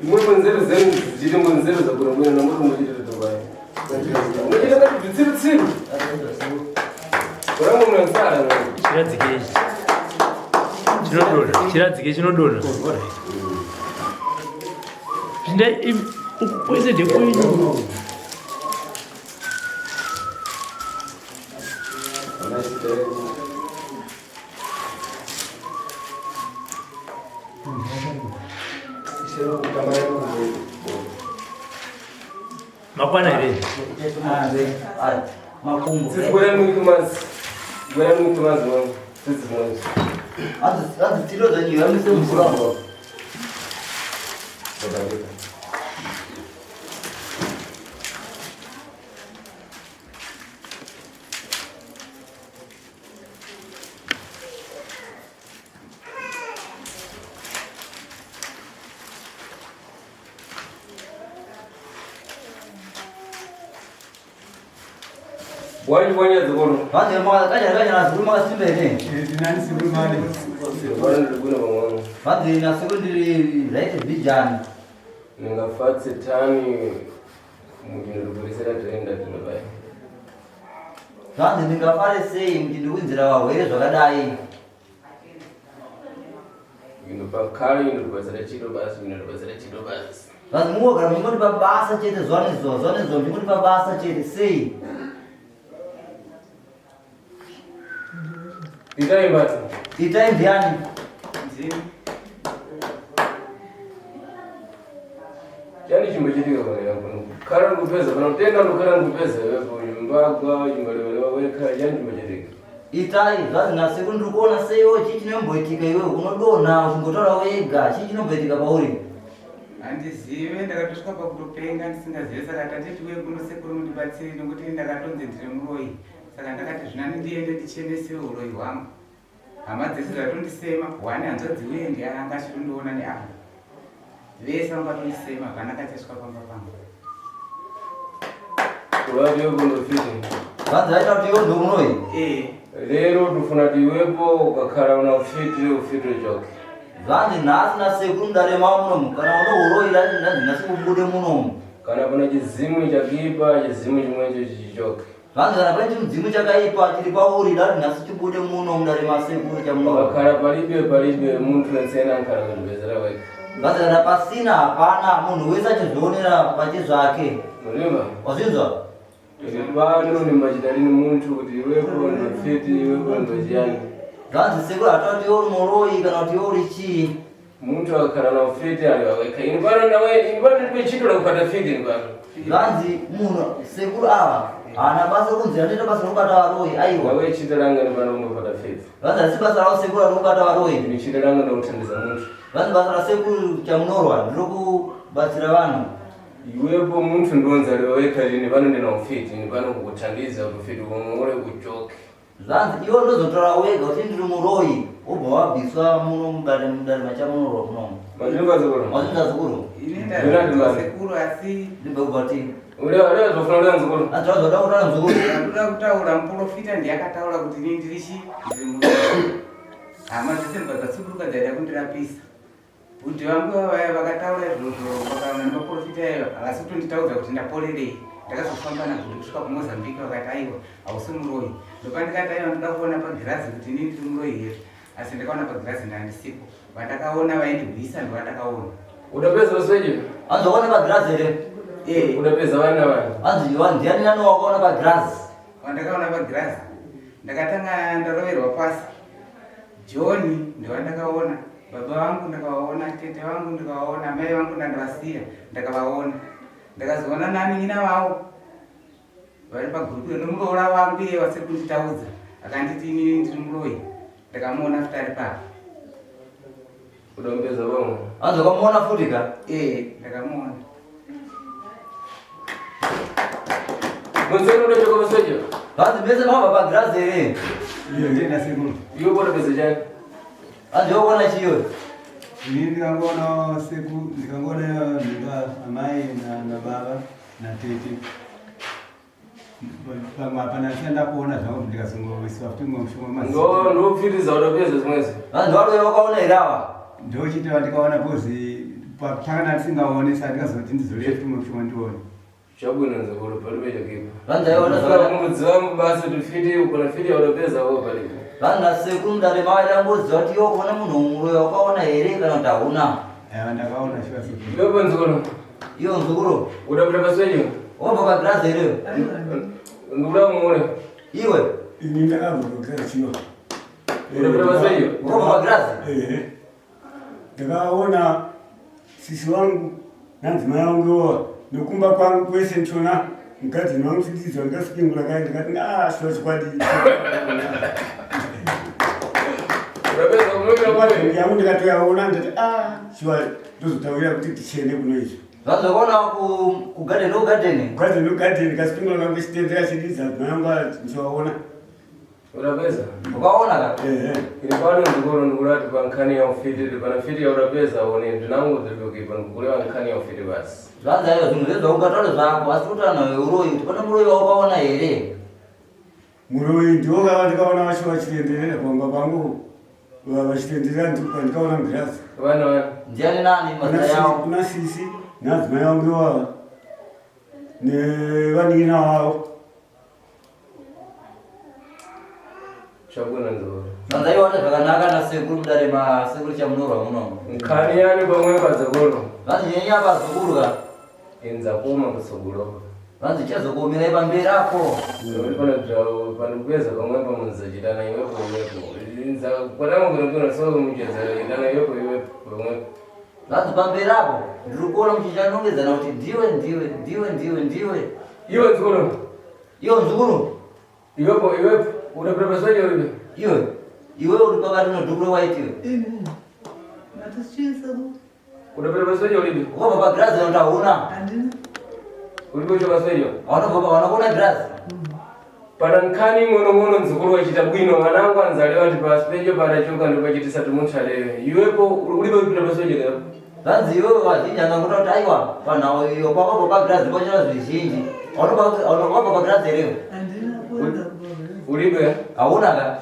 Imwe nzero zenu dziri ngo nzero zakurangwena namuri muchitira tobai. Muchitira ngati bvitsiru tsiru. Kurango mnansara. Chiradzike ichi. Chinodonha. Chiradzike chinodonha. Zvinda uku kwese ndekwenyu. Makwana here? Makumbo. Sisi gwera mwikumazi. Gwera mwikumazi wangu. Sisi mwangu. Hanzi tiro zvenyu yamise mvura mvura. Bwanji bwanya zikolo. Hanzi kaja kaja na zikuru makasimba here? Ndinani sekuru mali. Bwana ndikuna pamwana. Hanzi na sekuru ndiri right bijani. Ningafatse tani muchindiburisira tenda tinobai. Zvanzi ndingafare sei muchindiunzira varwere zvakadai? Indopakare indobasira chiro basi indobasira chiro basi. Zvanzi mungogara muchingondipa basa chete zuva nezuva, zuva nezuva muchingondipa basa chete sei? Itai basi. Itai ndiani? Ndini. Chani chimbo chitika pano yako. Kara ndikupeza pano tenda ndokara ndikupeza wepo mbagwa chimbalewelewa weka chani chimbo chitika. Itai zvanzi nasekuru ndiri kuona seiwo chii chinomboitika iwewe unodonha uchingotaura wega chii chinomboitika pauri? Handizive, ndakatosvika pakutopenga ndisingazive saka tateti uye kuno sekuru mundibatsire nekuti ndakatonzi ndiri muroyi saka ndakati zvinani ndiende ndichenese uroyi hwangu. Hama dzese dzatondisema, one hanzvadzi uye ndiye anga achitondiona neapa. Vese vanga vatondisema hapana kachasvika pamba pangu. Urati wepo ndofiti. Zvanzi vaita kuti iwe ndiwe muroyi? Eh, Lero tufuna kuti iwepo ukakhala una ufitire ufitire choke. Zvanzi nhasi nasekuru mudare mavo munomu kana une uroyi ndanzi nhasi ubude munomu. Kana pana chizimu chakipa chizimu chimwecho chichichoke. Zvanzi kana pane chimudzimu chakaipa chiri pauri ndati nhasi chibude muno mudare masekuru chamunoda. Wakakhala palibe palibe munthu ensena ankhala kundipezera weka. Zvanzi kana pasina hapana munhu wese achizvionera pachezvake. Murima? Wazvinzwa? Tiri pano nimachita lini munthu kuti iwepo ndofiti iwepo ndochiyani. Zvanzi sekuru hatati iwe uri muroyi kana kuti iwe uri chii. Munthu akakhala na ufiti ali waweka. Ini pano nawe ini pano ndilibe ntchito lakupata fiti ini pano. Zvanzi munhu sekuru ava haana basa rekunzi anoita basa rekubata varoyi aiwa. Nawe ntchito langa ni pano kungopata fiti. Zvanzi hasi basa ravo sekuru ari kubata varoyi. Ini ntchito langa ndokuthandiza munthu. Zvanzi basa rasekuru chamunorwa nderekubatsira vanhu. Iwepo munthu ndonzi ali waweka lini pano ndina ufiti ini pano kukuthandiza kuti ufiti umwe kuchoke. Zvanzi iwe unozotora wega kuti ndiri muroyi wobva wabviswa muno mudare mudare machamunorwa munomu. Mazvimba zikuru. Mazvinza zikuru. ini Ndinati ndazvinzwa mari. sekuru asi Ndibve kubva ti. Ulewa lewa zofuna ulewa nzukuru. Hanzi wazoda kutaura muzukuru. ndoda kutaura muprofita ndiye akataura kuti ini ndiri chi ndiri muroyi. Hama dzese ndibva dzatsuduruka dzaida kundirapisa. Bhudhi vangu vaya vakataura izvozvo vakaona nemaprofita ayo havasi kutonditaudza kuti ndaporerei. Ndakazofamba nabhudhi kusvika kuMozambique vakati aiwa hausi muroyi. Ndopandikati aiwa ndoda kuona pagirazi kuti inini ndiri muroyi here. Asi ndakaona pagirazi ndandisipo. Vandakaona vaindihwisa ndovandakaona. Udapeza usweje? Hanzi wakaona pagirazi here? Eh, Udapeza vani na vani. Hanzi ndiani nani wakaona pagirazi? vandakaona pagirazi ndakatanga ndaroverwa pasi. John ndovandakaona, baba vangu ndakavaona, tete vangu ndikavaona, mai vangu ndandavasiya ndakavaona. Ndakazoona nanin'ina vavo vari pagurupu nomuroora wangu iye wasiri kunditaudza akanditi inini ndiri muroyi ndakamuona futi ari papa. Udampeza vamwe. Hanzi wakamuona futi ka? Eh, ndakamuona. Munzeni udachoka usweje? Hanzi mese mabva pagirazi here? Iyo ndenda sekuru. Iwe udapeza chani? Hanzi wakaona chiyo? Ini ndikangoona seku ndikangoona ndinga amai na na baba na tete. Pamwe hapana ndisanda kuona zvangu ndikazongoiswa futi mumwe mushonga Ndo wemaziso. ndopfiriza udapeza zimwezi. Hanzi varoyi wakaona here ava? Ndochiti vandikaona kozi Pakutanga tisingaone saka ndikazoti ndizoreye futi mushoma ndione. Chabwino nzukuru palibe chakipa. Vanzi aiona zvakanaka. Mudziva mubasa kuti fiti ukona fiti yaunopeza wo palipo. Vanzi nasekuru mudare mavo angoziva kuti iwe kuona munhu muroyi wakaona here kana kuti hauna. Aiwa ndakaona shuwa sekuru. Iwepo nzukuru. Iwe muzukuru. Udabuda paswenyu. Wabva pagirazi here? Ndikuda kumuona. Iwe. Ini ndakabva pagirazi chiwa. Udabuda paswenyu. Wabva pagirazi? Ehe. Ndakaona sisi wangu nadzimai wangu iwowa nokumba kwangu kwese ndichiona mugadheni wangu chidiridzwa ndikasipingura kai ndikati a shuwa chokwadi yangu ndikatoyaona ndati a shuwa ndozotaurira kuti tichiende kuno izvo. Zvazvakaona kugadheni nokugadheni? Kugadheni nokugadheni ndikasipingura kangu chitendera chididza madzimai angu ndichiwaona. Urapeza? Ukaona ka? Ehe. Iri pano ndikoro ndikurati pankhani ya ufiti pana fiti ya urapeza one ndinango dziripokipa ndikureva nkhani ya ufiti basi. Zvanzi aiwa zvinhu zvezvaungataure zvako asi kuti anhu euroyi kuti pane muroyi waukaona here? Muroyi ndiwo kava ndikaona vacho vachitenderera pamba pangu vachitenderera ndipo pandikaona mugirazi. Vana vana. Ndiani nani mazita yavo? Kuna sisi nadzimai vangu ivava nevanin'ina vavo. Chabwino nzoro. Zvanzi aiwa zvakanaka nasekuru mudare masekuru chamunorwa muno. Nkhani yani pamwe padzakoro. Zvanzi nyenya pazukuru ka. Inza kuma kutsogolo. Vanzi chazokuomerai pamberi apo. Nekuti pano panopeza pamwe pamuzochitana iwepo iwepo. Inza kwanangu kuno so mucheza chitana iwepo iwepo pamwepo. Vanzi pamberi apo ndiri kuona muchichanongedzana kuti ndiwe ndiwe ndiwe ndiwe ndiwe. Iwe mzukuru. Iwe mzukuru. Iwepo iwepo unapita paswaje uripe. Iwe iwe uri pakati unodhukura waiti iwe. Ini. Matisichisa ku. Unapita paswaje uripe. Wakabva pagirazi kana kuti hauna? Handina. Uripe ucho paswaje. Hauna kubva hauna kuona girazi? Pana nkhani ing'onong'ono mzukuru wachita bwino vanangu anzalewa kuti pasi pecho padachoka ndopachitisa timunthu alewe. Iwepo ulibe kupita paswaje kana. Zvanzi iwewe vazhinji angangoita kuti aiwa panhau iyo kwakabva pagirazi pachona zvizhinji. Hauna kubva pagirazi here? Handina kuenda kubva pagirazi. Ulibe? Hauna ka?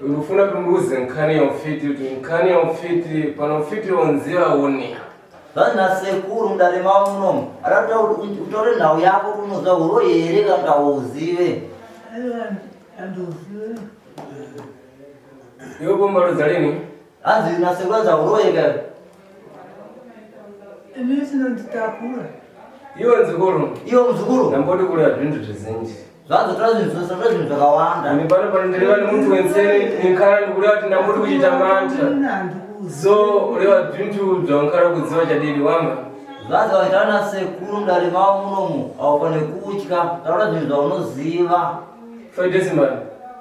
Urufuna tumbuze nkhani ya ufiti kuti nkhani ya ufiti pano ufiti onziva une. Zvanzi nasekuru mudare mavo munomu ada kuti utaure nhau yako kuti unoziva uroyi here kana kuti hauzive. Aiwa handiuzive. Iwe pomba lini? Hanzi nasekuru anzi hauroyi ka? Ini chinonditakura. Iwe mzukuru. Iwe mzukuru. Ndamboti kuri zvinhu zvizhinji. Zvanzi tora zvinhu zvose tora zvinhu zvakawanda. Ini pano pano ndireva nemuntu wensene ninkhala ndikureva kuti ndamboti kuchita mantha. So ureva zvinhu zvaunkhala kudziva chadidi wamba. Zvanzi vaita nasekuru mudare mavo munomu haufaniri kutya taura zvinhu zvaunoziva. 5 days man.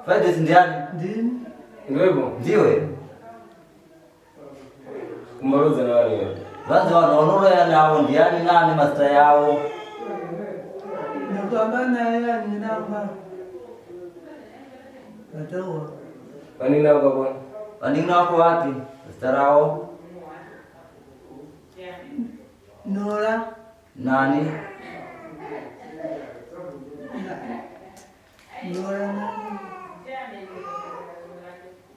5 days ndiani? Ndini. Ndiwepo? Ndiwe. Kumarudza navanhu iwe. Zvanzi vanhu vanoroya navo ndiani nani mazita yavo? Ndikufamba naye anina kwa. Vataura. Vanina ukapona. Vanina vako vapi? Zita ravo? Nora. Nani? Nora na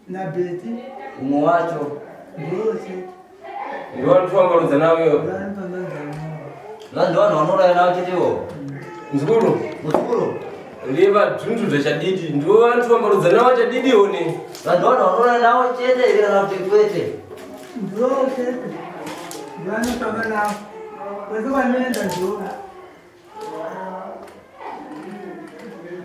na Betty. Umwe wacho. Ndiwo chete. Ndiwo vanofamba navo iwe. Vanofamba navo. Zvanzi vanhu vanoraya navo chetewo. Mzukuru. Muzukuru. Leva zvinhu zvachadidi. Ndiwo vantu vambarudza navo chadidi one. Vanhu vanhu vanoraya navo chete here kana kuti kwete? Ndiwo chete. Vanofamba navo. Kwese kwanoenda ndiwo.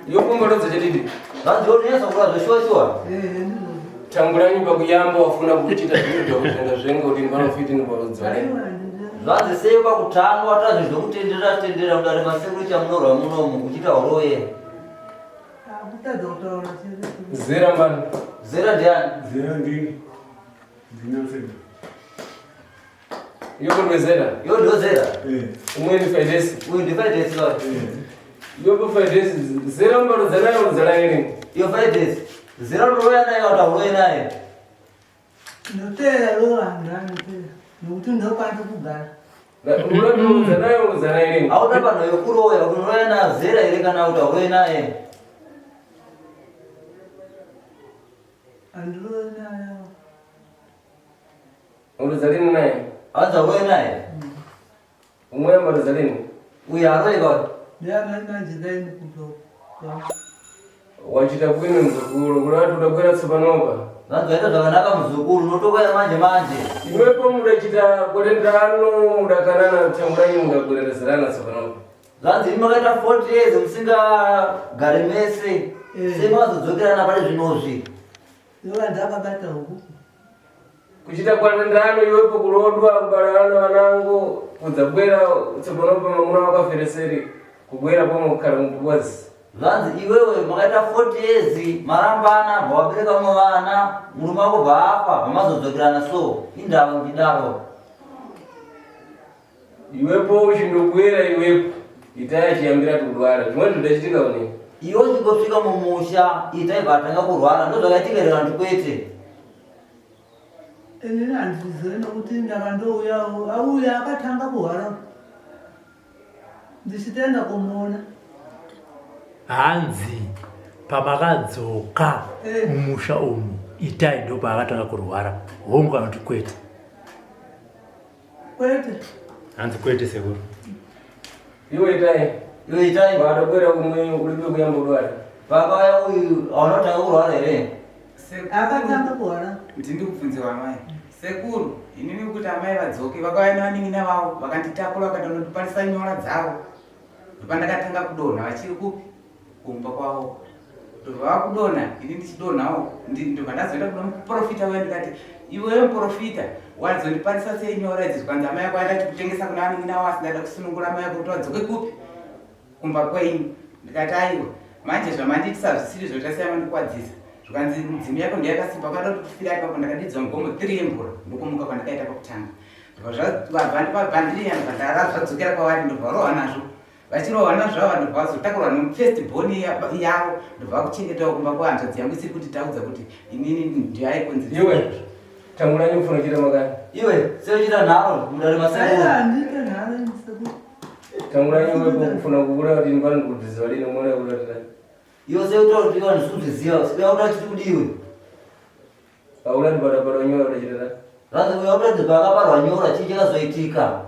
Iwe pombarudza chadidi. Vanzi vonetsa kura zveshuwa shuwa. Ehe ndizvozvo. Tanguranyi pakuyamba wafuna kuchita zvinhu zvakuzvenga zvenga kuti panofiti niparudza. Aiwa handina. Zvanzi sei pakutanga wataura zvinhu zvokutendera tendera kudare masekuru chamunorwa munomu kuchiita uroye. Akutadza kutaura chete. Zera mbani. Zera ndiani? Zera ndini. Ndina sekuru. Iwe kundwezera. Iwe ndiwo zera. Eh. Umweni 5 days. Uyu ndi 5 days wacho. Eh. Iwe 5 days. Zera mbarudza nayo rudza nayo. Iyo 5 days. Zera unoroya naye kana kuti hauroyi naye? Ndinoteera rowa ndanoteera. Nokuti ndokwanisa kugara. Urudza nayo rudza nayo. Hauna panhu yekuroya unoroya naye zera here kana kuti hauroyi naye? Handiroyi naye. Urudza lini naye? Hanzi auye naye. Umwe ambaruza lini? Uyu aroika. Ndiyamai kubva Wachita bwino mzukuru, kulati udabwera tsopanopa. Vanzi vaita zvakanaka muzukuru, unotokwaya manje manje. Iwepo mudachita kwatendano mudakanana tanguranyi mudabwererezerana tsopanopa. Zvanzi imi makaita 40 years musingagare mese. Eh. Sei makazodzokerana pane zvinozvi? Ivo ndakabata huku. Kuchita kwatendano iwepo kulodwa kubalana wanangu kudzabwera tsopanopa mamuna wakafereseri kubwera pomwe kukhala mubwazi. Zvanzi iwewe makaita 40 years marambana bva wabereka vamwe vana, murume wako bva afa, bva so. Indava ndidaro. Iwepo uchindobwera iwepo itaya chiyambira tikudwara zvimweni zvidachitika une. Iwe uchingosvika mumusha itai bva atanga kurwara, ndozvakaitika here vantu kwete? Inini handizivi nokuti ndakandouyawo auya akatanga kurwara ndichitenda kumuona. Hanzi pamakadzoka Eh. mumusha umu itai ndo paakatanga kurwara hongu kana kuti kwete? Kwete. Hanzi kwete sekuru. Iwe itai. Iwe itai. Wadabwera kumwe ulibe kuyamba kudwara. Pakauya uyu hauna kutanga kurwara here? Akatanga kurwara. Ndindi kubvunziwa amai. Sekuru, inini kuti amai vadzoke vakauya nevanin'ina vavo vakanditakura vakandonotiparisa nyora dzavo. Ndopandakatanga kudonha vachiri kupi? Kumba kwavo. Ndobva vakudonha ini ndichidonhawo ndobva ndazoenda kuna muprofita uya ndikati iwewe muprofita wazondiparisa sei nyora idzi zvikanzi amai ako aida kutengesa kuna vanin'ina vavo asingada kusunungura amai ako kuti vadzoke kupi? Kumba kwenyu. Ndikati aiwa manje zvamandiitisa zvisiri zvo tasiyana mandikwadzisa. Zvikanzi midzimu yako ndeyakasimba kwada kuti kufira ipapo ndakadidzwa mugomo 3 yemvura ndokumuka kwandakaita pakutanga. Ndobva zvabva ndibva ndara zvadzokera kwavari ndobva rohwa nazvo. Vachirohwa nazvo ava ndobva vazotakurwa nefirst born yavo ndobva vakuchengetawo kumba kwehanzvadzi yangu isiri kuti taudza kuti inini ndiaikonzeresa. Iwe tanguranyi kufuna kuchita makani. Iwe sei uchiita nharo mudare masekuru? Aiwa handiite nharo ini sekuru. Tanguranyi iwepo kufuna kukura kuti ndipano kudziziva lini umone kuratira. Iwe sei utaura kuti iwe handisi kuzviziva, uya utaura chiti kudiwe. Aulati padapara nyora udachitata. Zvanzi uya utaura paakaparwa nyora chii chakazoitika?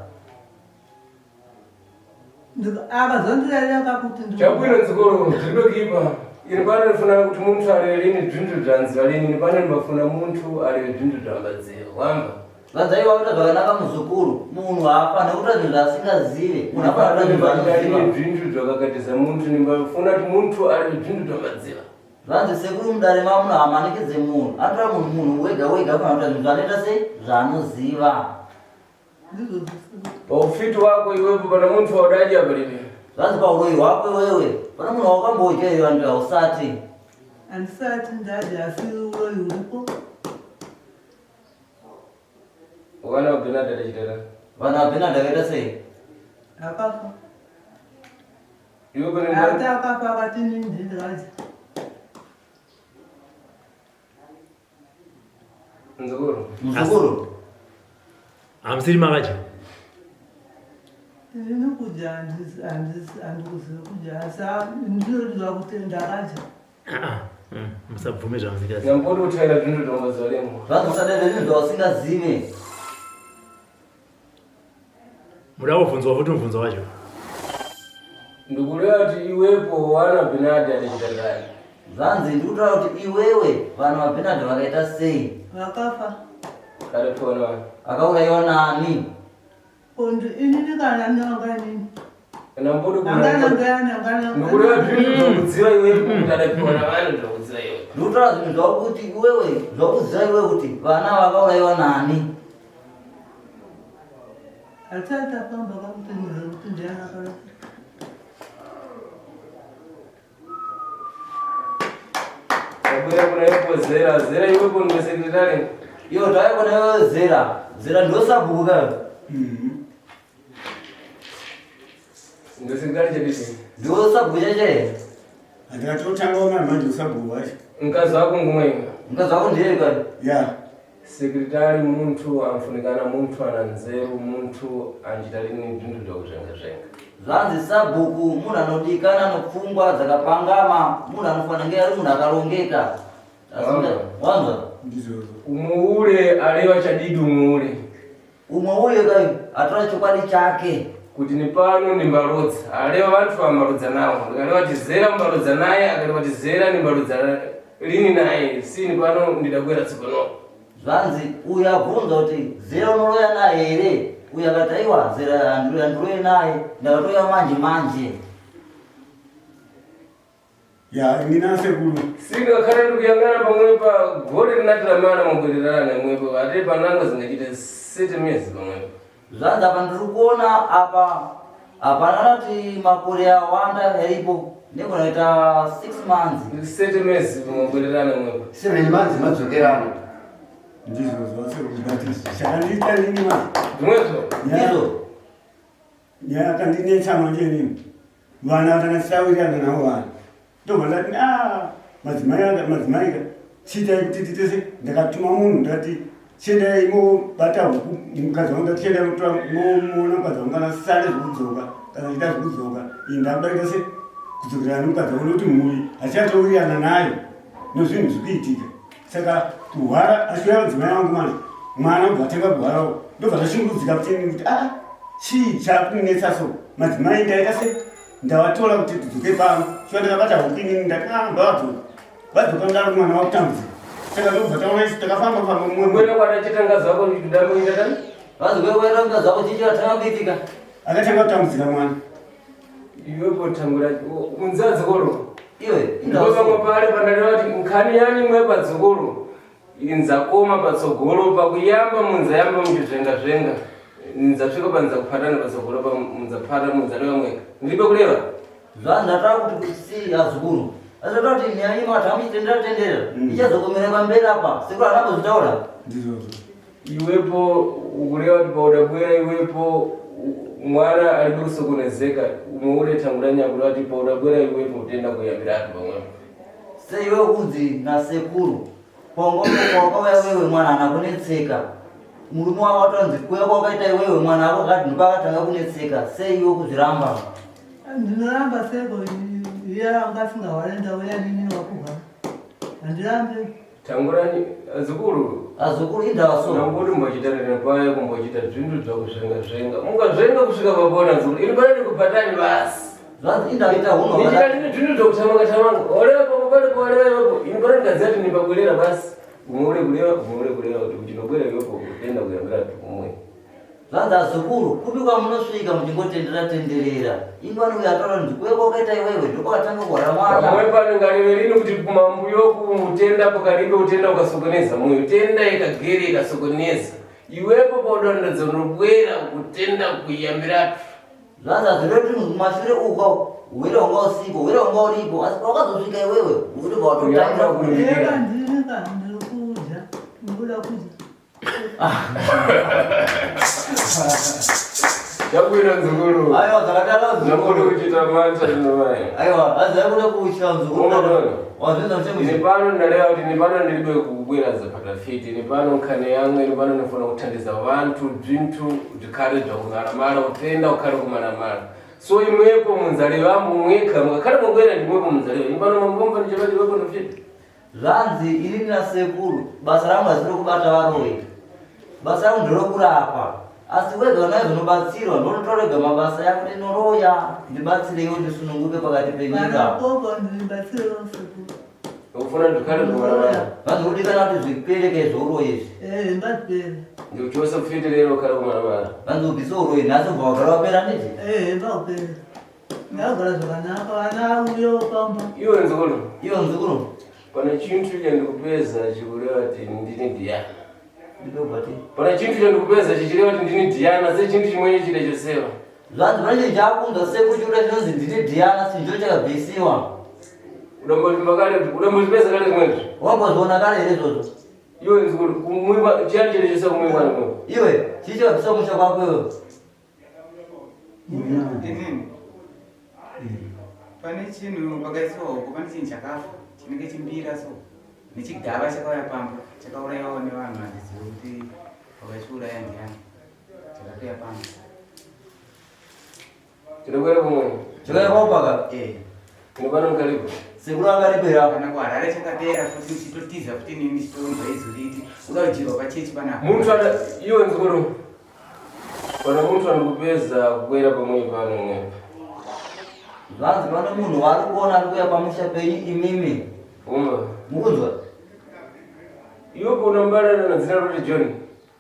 Akazondirayira kakuti Chabwino nzikoro zvinokipa. Ini pano ndifuna kuti muntu areve lini zvintu zvanziva lini ini pano ndibafuna muntu areve zvintu zvambadziva. Wamba. Zvanzi aiwa uita zvakanaka muzukuru, munhu haafaniri kuita zvinhu zvaasingazive, munhu anofanira kuita zvinhu zvaanoziva. Zvintu zvakakatiza muntu ndimbafuna kuti muntu areve zvintu zvambadziva. Zvanzi sekuru mudare mamuno hamanikidze munhu, anotora munhu munhu wega wega anofanira kuita zvinhu zvaanoita sei zvaanoziva. Paufiti wako iwepo pana muntu waudadya palibe. Zvanzi pauroyi hwako iwewe pane munhu wakambodya here vanhu hausati. Handisati ndadya asi uroyi huripo. Vana vaBernard adachitata. Vana vaBernard akaita sei? Akafa. Iwe pane Ati akafa akati inini ndingadya. Mzukuru. Mzukuru. Hamusiri makadya? Ini kudya handikuzivi kudya asi ndinoziva kuti ndakadya. Musabvume zvamusingazivi. Nyambodi uthaira zvinhu zvaungaziva lemo. Zvanzi usadede zvinhu zvausingazive. Muda kubvunzwa futi mubvunzo wacho. Ndikureva kuti iwepo wana Bernard adachitata. Zvanzi ndikutaura kuti iwewe vanhu vaBernard vakaita sei? Vakafa. Karepona. Akaurayiwa nani? Kondi inini kana ndanga inini. Kana mbodi Angana ngana angana. Ndikureva zvinhu zvakudziva iwepo kuti adapiwa navanhu zvakudziva iwe. Ndikutaura zvinhu zvakuti iwewe zvakuziva iwewe kuti vana vakaurayiwa nani? Hatisati tafamba kakuti kuti ndiani akaurayiwa. Tabwera kuna ipo zera zera iwepo ndiwe sekretary. Iyo tauya kuna iwewe zera. Zera ndiwe sabhuku kayo. Ndiwe sekretary chadidi. Ndiwe sabhuku chache. Handikatotanga ona manje usabhuku wacho. Mkazi wako ngumwe. Mkazi wako ndiye kayo. Ya. Sekretary muntu amfunikana muntu ana nzeru muntu anjita lini zvintu zvakuzvenga zvenga. Zvanzi sabhuku munhu anodikana nopfungwa dzakapangama, munhu anofanira kunge ari munhu akarongeka. Wanzwa? Ndizvozvo. Umuule aleva chadidi umuule. Umwe uyo kai atora chokwadi chake. Kuti ni pano ndimbalodza aleva vanthu vambalodza nawo ndikaleva kuti zera mbalodza naye akaleva kuti zera ndimbalodza lini naye sini pano ndidabwera tsopano. Zvanzi uyo abvunza kuti zera unoroya naye here? Uyo akati aiwa zera handiroye naye ndakatoya manje manje. Ya ini nasekuru. Singakhala ndikuyang'ana pamwepa gore rinati ramana mabwererana imwepo ate pananga zingachite sete miyezi pamwepo. Zvanzi apa ndiri kuona apa hapana kuti makore awanda yaripo negona kuita 6 months. Sete miyezi mabwererana imwepo. 7 months madzokerana. Ndizvo zvasekuru but chakandiita nini manje. Zvimwezvo. Ndizvo. Nyaya yakandinetsa manje inini. Vana vatanga tisawirirana navo vana. Ndobva ndati ah madzimai anga madzimai ka chiitai kuti titese ndakatuma munhu ndati chiendai mobata huku mukadzi wangu ndati chiendai motora moona mukadzi wangu kana sale zvekudzoka kana chiita zvekudzoka ini ndakuda kuita se kudzokerana nemukadzi wangu nekuti mhuri hatichatowirirana nayo nezvinhu zvikuitika saka kuhwara achiuya madzimai wangu manje mwana obva atanga kuhwarawo ndobva ndashungurudzika kuti ini kuti aa chii chakunetsa so madzimai ndaita se ndavatora kuti tidzoke pano shuwa ndakabata huku inini ndati ah ngavadzoka vadzoka ndaro mwana wakutambudzika saka ndobva taona isu takafamba famba mumwe Kwenda kwadachitanga zvako ndamboita tani? Vazokwekwaita zvako chii chatanga kuitika? Akatanga kutambudzika mwana. Iwe potangura unza dzokoro. Iwe Ndipo pamwe pale pandareva kuti nkhani yani imwe padzokoro inzakoma patsogolo pakuyamba munzayamba muchizvenga zvenga nzasvika panza kuphatana patsogolo pa munzaphata munzaleva mweka ndilibe kuleva. Zvandatava kuti kusi azukuru azatava kuti nyaya imwe atanga muchitendera tenderera ichazokomera pamberi apa sekuru anambozvitaura. Ndizvozvo. Iwepo ukureva kuti paudabwera iwepo mwana alibe kusokonezeka umwe ule tangura nyakura kuti paudabwera iwepo utenda kuyambiratu pamwepo. Seiwe kunzi nasekuru pawakauya wewe mwana haana kunetseka murume wako atonzi kuuya kwakaita iwewe mwana ako akati ndopakatanga kunetseka sei iwe kuzviramba. Ndinoramba seko iye anga asingahware ndauya nini wakuhwara handirambe. Tangurani azukuru. Azukuru indawa so. Nangoti mbochita rene paye kumbochita zvinhu zvakuzvenga zvenga. Mungazvenga kusvika papona zukuru. Ini pane ndikubhatani basi. Zvanzi indawa ita huno. Ndichita ndine zvinhu zvakutamanga tamanga. Olewa pamwe pale polewa ipapo. Ini pane ndikaziva kuti ndipabwerera basi. Umwe uri kureva, umwe uri kureva kuti uchinobwera ipapo utenda kuyambira umwe. Zvanzi azukuru, kupi kwamunosvika muchingotendera tenderera? Ingwani uyo ataura kuti kuuya kwakaita iwewe ndokwakatanga kuhwara mwana. Pamwe pano ngarive rini kuti kumambuyoku utenda pokaribe utenda ukasokoneza moyo tenda ikagere ikasokoneza iwepo paudondodzo unobwera kutenda kuyambiratu. Zvanzi hazvirevi kuti mumashure uko hwere hwanga usipo, hwere hwanga uripo, asi pawakazosvika iwewe unobva watotangira kunyika. Ndiri kudya, ndikuda kudya. Yakuita nzukuru. Aiwa zvakadaro nzukuru. Nakuti kuchita manja ndinomai. Aiwa hanzi yakuda kuchita nzukuru. Wazvinza kuti Nepano ndaleva kuti nepano ndilibe kubwera zapatafiti nepano nkhani yangu nepano ndinofana kuthandiza vanthu bzinthu bzikhale bzakumalamala utenda ukhale kumalamala so imwepo munzalevambo mwekha mukakhale mubwera ndimwepo munzaleva ipano mangomva ndichapatiwepo ndofita Zvanzi inini nasekuru basa rangu hazisi rekubata varoyi, basa rangu nderekurapa. Asi wega unayo zvinobatsirwa ndonotora wega mabasa yako kuti ndinoroya ndibatsireiwo ndisununguke pakati penyika. Vanzi kudikana kuti zvipereke zvouroyi izvi. Eh, ngazvipere. Ndikuchose pfiti rero kare kumaramara. Vanzi ubvise uroyi nhasi ubva wagara wapera ndizvo? Eh, ngahupere. Ndagara zvakanaka vana uyo pamba. Iwe nzukuru. Iwe nzukuru. Pane chintu chandikupeza chikureva kuti ndini Diana. Ndinobati. Pane chintu chandikupeza chichireva kuti ndini Diana sechintu chimweni chide choseva. Zvanzi pane chinhu chakunzwa sekuchura chinonzi ndini Diana sinjo chakabvisiwa. Udambozvipeza kale zvimweni. Wambozviona kale here izvozvo? Iwe nzukuru kumwimba chiyani chide choseva kumwimba nimwe. Iwe chii chakabvisiwa musha kwako iwe? Inini pane chinhu pakaiswa huku pane chinhu chakafa chinenge chimbira so nechigava chakauya pamba chakaurayiwawo nevanhu handizive kuti vakachiuraya ndiani chakatouya pamba Tinokwira kumwe. Chakauya paka? Eh. Tinopano mukaripo. Sekuru angaripera. Kana kuHarare chakapera futi ndichitotiza futi inini ndichitonzwa izwi riti uda kudyirwa pachechi panapa. Muntu ana iwe nzukuru. Pana munthu andikupeza kukwera pamwe pano mwepo. Zvanzi pane munhu waari kuona ari kuuya pamusha penyu imimi. Umva. Mukunzwa? Iwe unambalana na dzina loti John.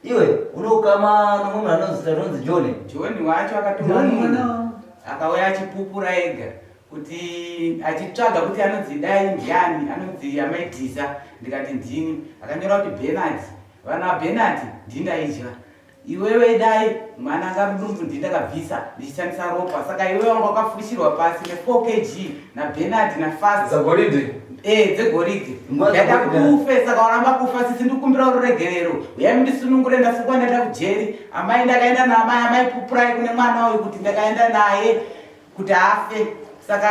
Iwe unokama nomumwe munhu anonzi anonzi John. John wacho akatuma John munhu mwana wangu. akauya achipupura ega kuti achitsvaga kuti anonzi dai ndiani anonzi amaidhisa ndikati ndini akanyora kuti Bernard vana Bernard ndindaidya iwewe dai mwana anga mudumbu ndindakabvisa ndichishandisa ropa saka iwewe wanga wakafushirwa pasi ne 4 kg naBernard nafast Zagoridhe. Eh, dzegoridhe Nguva ndaita dzegoridhe. kuti ufe saka waramba kufa sisi ndikumbira ruregerero uyai mundisunungure ndasungwa ndaenda kujeri amai ndakaenda naamai amai pupurai kune mwana uyu kuti ndakaenda naye kuti afe saka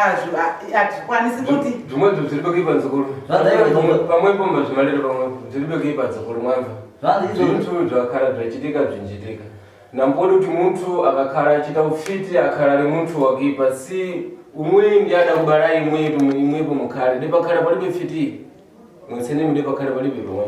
hatikwanisi kuti Zvimwezvo zviri pakuipa nzukuru. Zvadai- Pamwepo mazvimaliro pamwepo zviri pakuipa nzukuru mwamva. Zvanzi izvo Zvintu zvakakhala zvachitika zvinchitika. Nambodi kuti munthu akakhala achita ufiti akhala ali munthu wakuipa si umwe ndi adakubala imwepo imwepo mukhale ndi pakhala palibe fiti. Mwensene ndi pakhala palibe pamwe.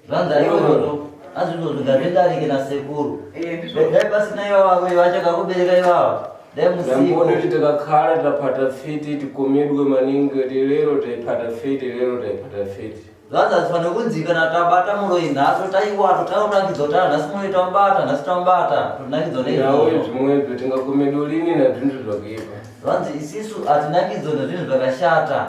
zvanzi aizvozvo anzi izvozvo ngazvidarike nasekuru. Eh, ndizvo. Dai pasina ivava uye vachakakubereka ivava. Dai musipo. Nambodi kuti tikakhala tapata fiti tikomedwe maningi kuti lero taipata fiti lero taipata fiti. Zvanzi hazvifaniri kunzi kana tabata muroyi nhasi taiwato taunakidzwa kuti "Ah, nhasi muroyi tamubata nhasi tamubata tonakidzwa Nawe neizvozvo. zvimwezvo tingakomedwa lini na zvintu zvakuipa. Zvanzi isisu hatinakidzwa nezvinhu zvakashata.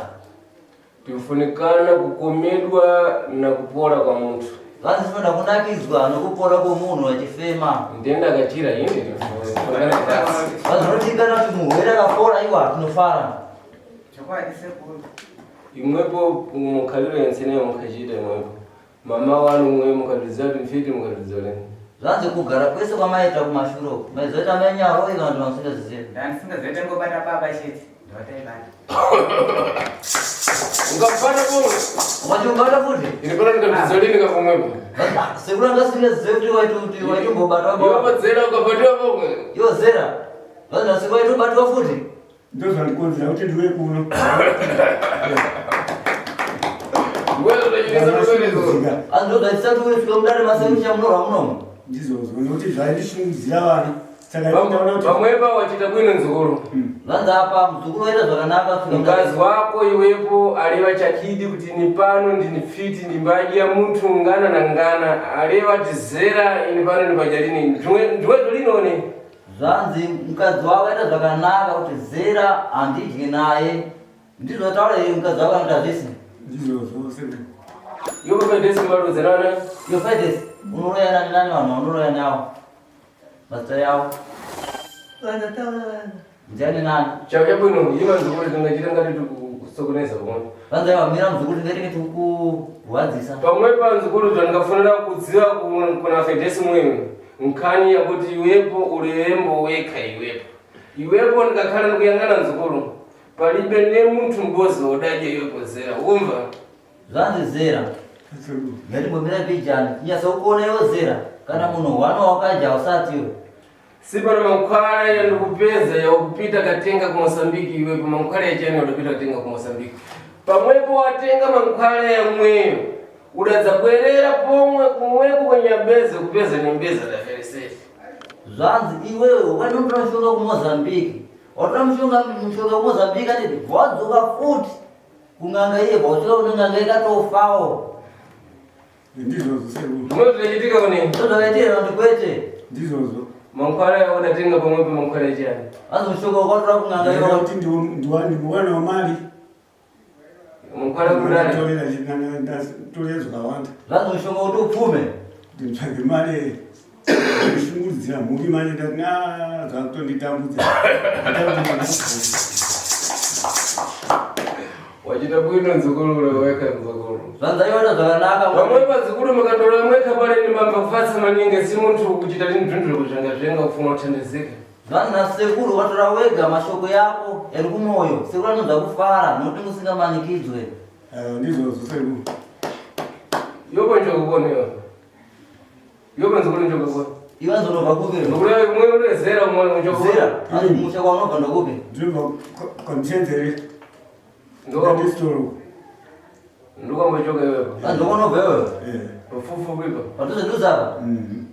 Tifunikana kukomedwa na kupora kwa munthu. Zvanzi tinoda kunakidzwa nokupora kwomunhu achifema. Ndenda akachira ine Zvanzi tinodikana kuti murwere akapora iwa tinofara. Chokwadi sekuru. Imwepo mukhaliro yenseneyo mukhachita imwepo. Mama wanu mwe mukatidziwa kuti mfiti mukatidziwa lini. Zvanzi kugara kwese kwamaita kumashure uku maizoita mainyaroi kana kuti mamusingazizivi. Ndandisingazoita ngobata baba chete ndovataibata. Ungapata pomwe. Wachingobata futi. Ine pano ndikatidziwa lini kapomwepo. Zvanzi, "Ah, sekuru angasingazizivi kuti waiti waitombobata Iwe padzera ukapatiwa pomwe. Iwo zera. Zvanzi nasekuru waitobatwa futi. Ndozvandikonzera kuti ndiuye kuno. Wewe unachitisa Ndashungudzika. Anzi ndozvaitisa kuti usvike mudare masekuru chamunorwa munomu. Ndizvozvo nokuti zvaindishungudzira vana. Saka ndaona kuti Pamwepa wachita bwino nzukuru. Zvanzi apa muzukuru waita zvakanaka kusvika mudare. Mkazi wako iwepo aleva chakidi kuti ni pano ndini fiti ndimbadya munthu ngana na ngana aleva tizera ini pano ndibadya lini ndimwezo linone. Zvanzi mukadzi wako aita zvakanaka kuti zera handidyi naye. Ndizvotaura here mukadzi wako anoita zvese. ndizvozvo sekuru. Iwe paidesi mbaluzerana. Iyo Fides unoroya nani nani vanhu vaunoroya navo. Mazita yavo. Vandataura vanhu. Ndiani nani? Chavo chabwino ima nzukuru tingachita ngati tikusokoneza pomwe. Vanzi aiwa mira muzukuru tingatinge tikukurwadzisa. Pamwepa nzukuru zvandingafanira kudziva kuna Fedesi mwewe nkhani yakuti iwepo ulembo wekha iwepo. Iwepo ndikakhala ndikuyang'ana nzukuru palibe ne munthu m'bodzi wodadya iwepo zera umva. Zvanzi zera. Sekuru. Ngatimbomira pijani. Kunyasa kuona iwo zera. Kana munhu wano wakadya usatiwe. Si pano mankhwala yandikupeza yakupita katenga ku Mosambiki iwepo mankhwala yachani udapita katenga ku Mosambiki. Pamwepo watenga mankhwala yamweyo udadzabwerera pomwe kumweko kwenyabeze kupeza nyembeza dafereseti. Zvanzi iwewe wanotora mushonga kuMozambique. Watora mushonga mushonga kuMozambique atiti wadzoka futi kun'anga iye wasvika kune n'anga ikatofawo. Ndizvozvo sekuru. Zvimwe zvachitika kune Ndozvakaitira vanhu kwete. Ndizvozvo. mankhwala yaudatenga pamwepo mankhwala yachani. Vanzi mushonga wakatora kun'anga Ndaida iwo. kuti ndiwanawo mari. Mankhwala kudari. Ndatorera zvakawanda. Zvanzi mushonga kuti upfume. Kuti nditsvage mari ndishungurudzira mhuri manje ndati "Ah, zvakutonditambudza. Wachita bwino nzukuru weka nzukuru. Zvanzi aiwaita zvakanaka. Pamwe pazukuru mukandora mweka pale ni mambafasa maningi si munthu kuchita lini zvintu zvekuzvenga zvenga kufuna kuthandizika. Zvanzi nasekuru watora wega mashoko yako eri kumwoyo. Sekuru anonzwa kufara nokuti musingamanikidzwe. Ndizvozvo sekuru. Yopo njokubona yo. Yopo nzukuru njokubona. Iwe anzi unobva kupi? Nzukuru umwe unezera umwe njokubona. Zera. Anzi musha kwaunobva ndokupi? Ndinobva kwamutenzere. Ndo Ndisitoro. ndokambochoka iwepo. Anzi ndokunobva iwewe. Eh. Pafufu kuipa. Padhuze dhuze apa. Mhm.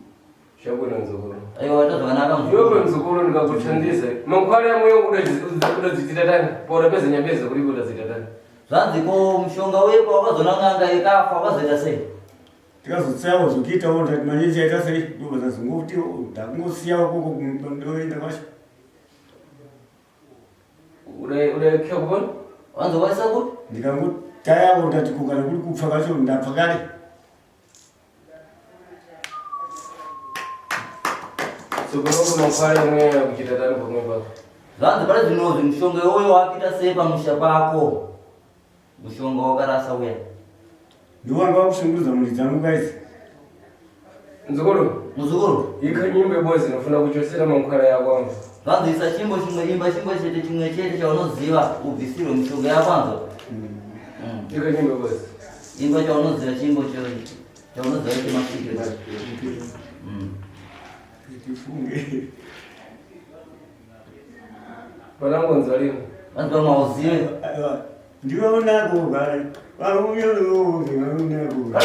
Chabwino mzukuru. Aiwa waita zvakanaka Iwewe muzukuru. mzukuru ndikakuthandiza. Mankhwala yamwe udadzichita tani? Pora nyambeza kulipo udadziita tani? Zvanzi ko mushonga wepo wakazoona n'anga ikafa wakazoita sei? Tikazotsiyawo zvokuitawo ndati manje chaita sei ndobva ndazongoti ndakungosiyawo koko ndoenda kwacho. Udaikhiya kupona? Wanzi waisa kupi? Ndikangotayawo ndati ko kana kuri kupfa kwacho ndapfa kare. Tsopano mankhwala yamwe kuchita tani pomwe pako? Zvanzi pane zvinozvi mushonga iwoyo wakuita sei pamusha pako? Mushonga wakarasa uya. Ndiwanga wakushungurudza mhuri dzangu kaisi. Mzukuru, Muzukuru, ikha nyimbo ibodzi inofuna kuchosera mankhwala yako amva. zvanzi isa chimbo chimwe imba chimbo chete chimwe chete chaunoziva ubvisirwe mishonga yako anzo. Ikha nyimbo ibodzi. Imba chaunoziva chimbo chaunoziva chemasvikiro. Tifunge. Panangonzwa lini? Vanzi vamwe hauzive. Ndiwe unako kare. Varume ndiwe unako.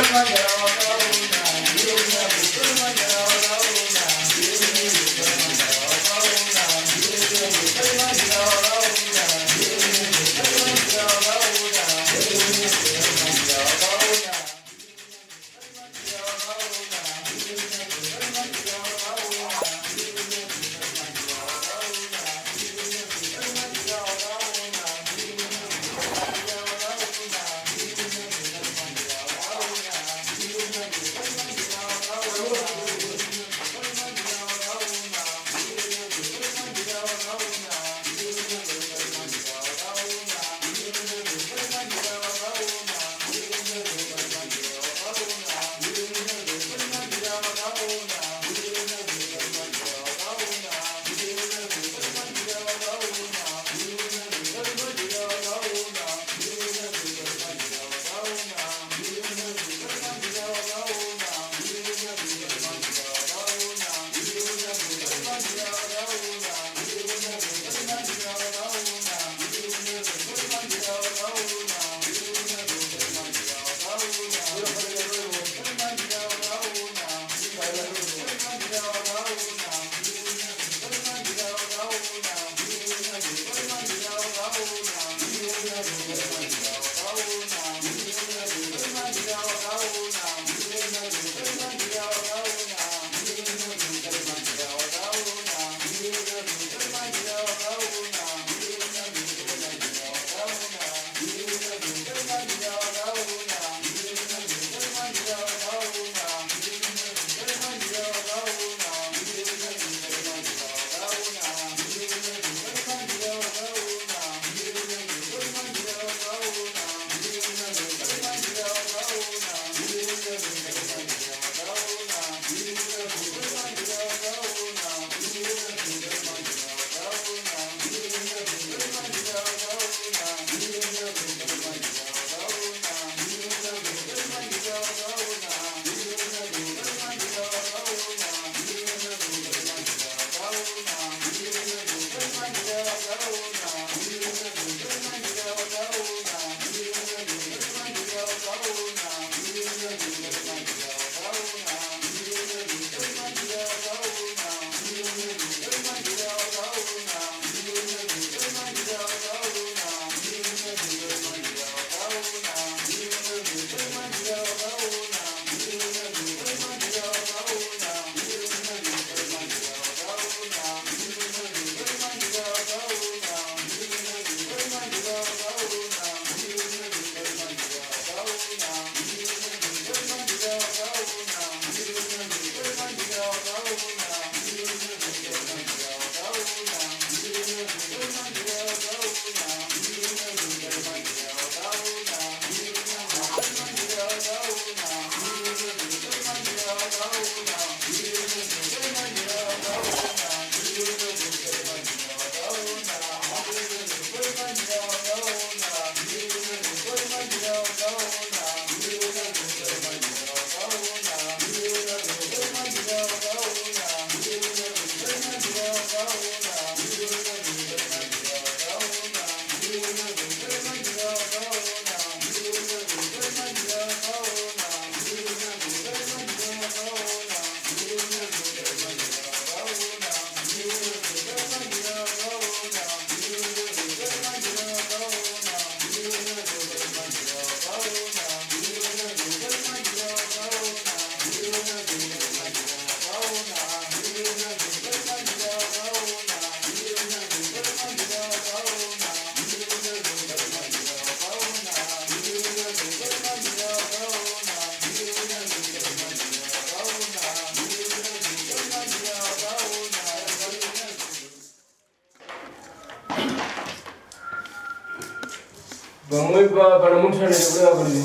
Pamwe pa pana munthu anachokera kuti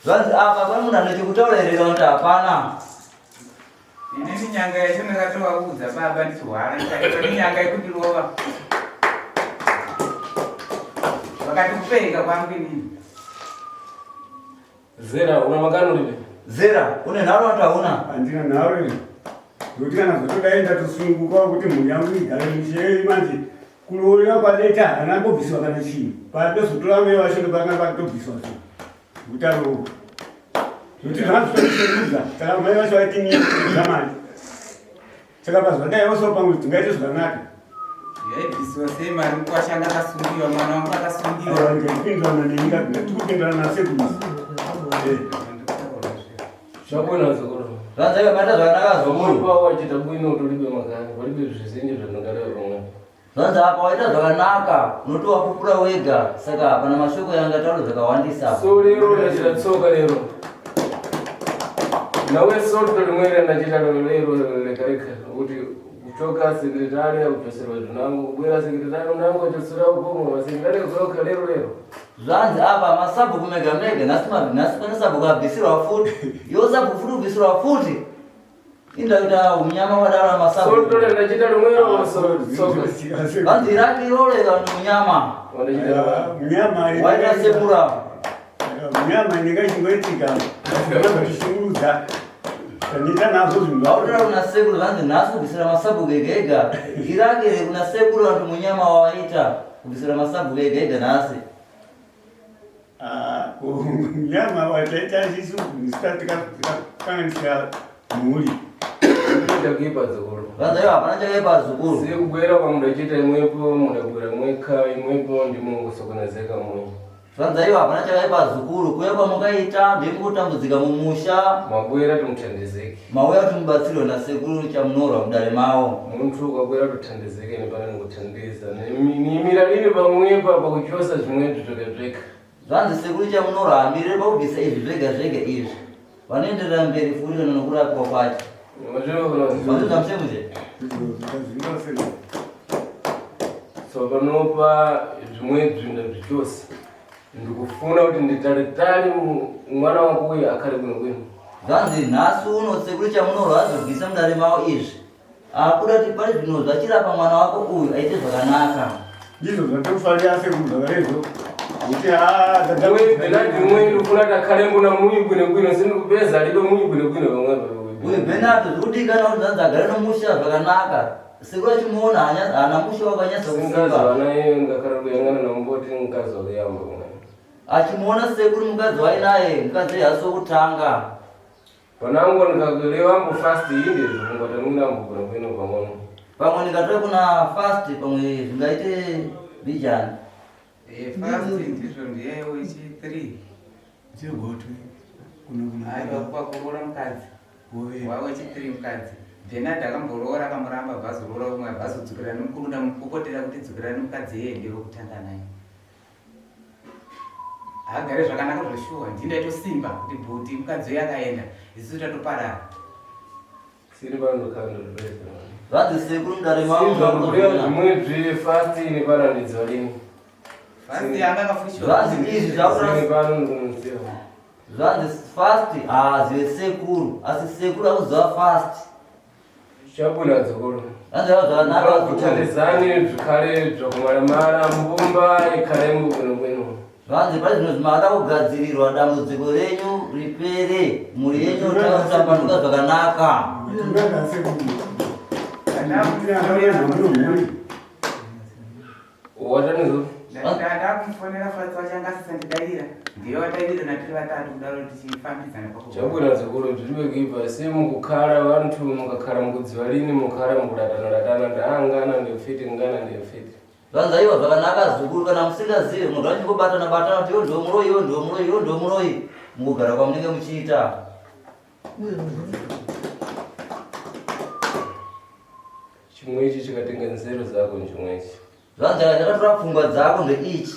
Zvanzi apa pane munhu ane chekutaura here kana kuti hapana? Inini nyanga yacho ndakatovaudza baba ndichihwara ndikati pane nyanga yekundirova. Vakati kupenga kwangu inini. Zera una makano lipi? Zera, une nharo kana kuti hauna? Handina nharo ini. Nokuti kana zvotodai ndatosununguka kuti mhuri yangu igare mushe manje kuroorera kwadaita hana kobviswa kana chii. Patozotora mai vacho ndopanga patobviswa zvinhu. Kutaroorwa. Nokuti zvanga zvitoshungurudza saka mai vacho vaitinyisa mari. Saka pazvadai vose pamwe tingaite zvakanaka. Yaibvisiwa sei mari mukwasha anga akasungiwa mwana wangu akasungiwa. Ndikupindirana neni tikupindirana nasekuru. Zvakona zokoro. Zvanzi maita zvakanaka zokuru. Mupa wachita bwino utolibe makani, palibe zvizinji zvanongareva pamwe. Zvanzi apa waita zvakanaka unotowapupura wega saka hapana mashoko yangataura zvakawandisa. So lero ndachita tsoka lero. Nawe soto limwe ndachita lero leka leka kuti kuchoka sekretari akuchoserwa zvinango kubwera sekretari unango achosera ukomo masekretari kuzoka lero lero. Zvanzi apa masabhuku mega mega nhasi nhasi pane sabhuku abvisirwa futi iwo sabhuku futi kubvisirwa futi indakuita unyama wadaro masabhuku. Soto ndachita limwero so tsoka. Vanzi raki irore vanhu munyama. Munyama waita sekura. Munyama inenge ichingoitika zvishungurudza tanita nazvo zvinhu. Vautira kuna sekuru vanzi nhasi kubvisira masabhuku ega ega. Iraki iri kuna sekuru vanhu munyama wawaita kubvisira masabhuku ega ega nhasi. Munyama wataita isisu tikakanganisa mhuri. Chakaipa zukuru. Vanzi aiwa hapana chakaipa zukuru. Sekubwera kwamunochita imwepo munobwera mweka imwepo ndimo kusokonezeka mwe. Zvanzi aiwa hapana chakaipa zukuru kuuya kwamukaita ndemikutambudzika mumusha. Mabwera timuthandizeke. Mauya kuti mubatsirwe nasekuru Chamunorwa mudare mavo. Muntu ukabwera tuthandizeke nepane nikuthandiza. Nimira lini pamwepa pakuchosa zvimwe zvega zvega. Zvanzi sekuru Chamunorwa hamirire pakubvisa izvi zvega zvega izvi. Vanoenderera mberi futi kana nokurapwa kwacho. Mazvinzwa musemuze? So panopa zvimwe zvinhu zvichose ndikufuna kuti nditaritari mwana wangu uyu akhale bwino bwino. Zvanzi nhasi uno sekuru Chamunorwa azobvisa mudare mavo izvi. Akuda kuti pari zvino zvachirapa mwana wako uyu aite zvakanaka. Ndizvo zvatofanira sekuru zvakarezo. Kuti haa Mwe Bernard mwe ndikufuna takhale mbona muyu bwino bwino sindikupeza alibe muyu bwino bwino pamwe Uyu Bernard zvirikudikana kuti zvanzi agare nomusha zvakanaka. Sekuru achimuona haana musha wakanyatsa Singazi kusimba. vana iye ngakhala kuyang'ana namboti mkazi wakuyamba mwe. Achimuona sekuru mukadzi wainaye mukadzi haasi wokutanga. Panango ndikakulewa fast inde zvingwatanina mbugura kwino pang'ono. Pamwe ndingatore kuna fast pamwe zvingaite bhijani. Eh, fast ndizvo ndiye wechi 3. Chegotwe kuno kuna Aiwa kwakuroora mukadzi. Wove. Wawe chi 3 mukadzi. Bernard akamboroora akamuramba bvazoroora umwe bvazodzokera nemukuru ndamupopotera kuti dzokera nemukadzi iyeye ndiwe kutanga naye. Haagare zvakanaka zveshuwa ndini ndaitosimba kuti bhuti mukadzi uye akaenda isusu tatoparara. Siri pano ndokhala ndozvipedza. Zvanzi sekuru mudare mavo Sizvakulewa zvimwe zve fast nepano ndidziva lini. Fast yanga akafushiwa. Zvanzi izvi zvakuda Siri pano ndikunoziva. Zvanzi fast haazive sekuru asi sekuru akuziva fast. Chabwino dzukuru. Zvanzi aiwa zvakanaka zukuru. Kuthandizani zvikhale zvakumalamala mbumba ikhale mbubwino bwino. Zvanzi pari zvino zvimada kugadzirirwa dambudziko renyu ripere mhuri yenyu tanga kutambanuka zvakanaka. Tunaka sekuru. Ndakauya mhuri. Watanizo? Ndakumufonera Fast wacho anga asisandidaira. Ndiye wataiwirirana tiri vatatu kudaro tichifambidzana pakuva. Chabwino dzukuru zviribe kuipa se mukukhala vantu mukakhala mukudziva lini mukhala mukulatana latana ndaangana ndiyofiti ngana ndiyofiti. Zvanzi aiwa zvakanaka zukuru kana musingazive munhu achingobatana batana kuti iwe ndiwe muroyi iwe ndiwe muroyi iwe ndiwe muroyi mukugara kwamunenge muchiita. Chimwe ichi chikatenga nzero dzako nchimwe ichi. Zvanzi chakatora pfungwa dzako ndeichi.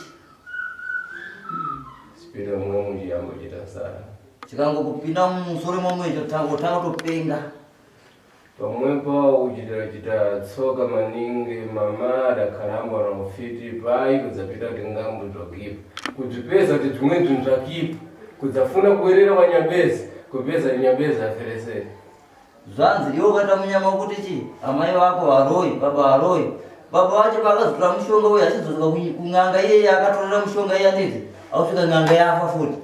Sipita mwe muchiyambo chita sara. Chikangokupinda mumusoro imomo icho tanga kutanga kutopenga. Pamwepo uchitachita tsoka maningi mama adakhalamba na ufiti pai kudzapita kuti ngambo zvakipa kudzipeza kuti zvimwe zvinhu zvakipa kudzafuna kuwerera kwanyabezi kupeza nyabezi aferesere. Zvanzi iwe ukaita munyama wekuti chi amai vako varoyi baba varoyi baba vacho vakazotora mushonga uyo achizodzoka kun'anga iyeye akatorera mushonga iye anditi ausvika n'anga yafa futi.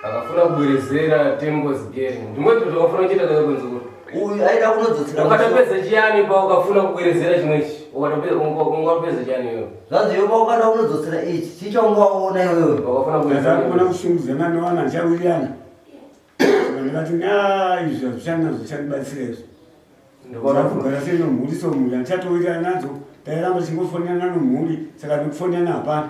Akafuna kubwerezera Tembo's Gary. Ndimwe zvinhu zvakafuna kuchita kaya kunzi kuti uyu aida kunodzosera ukatopedza chiyani pa ukafuna kubwerezera chimwe ichi ukatopedza chiyani iwewe. Zvanzi iwe paukada kunodzosera ichi chichaungaona iwewe. Wakafuna kubwerezera. Ndakagona kushungudzana newana ndichawirirana. Saka ndikati na izvi hazvichana zvichandibatsira izvi. Ndakugara sei nomhuri so mhuri handichatowirirana nadzo tairamba tichingofonerana nomhuri saka nekufonerana hapana.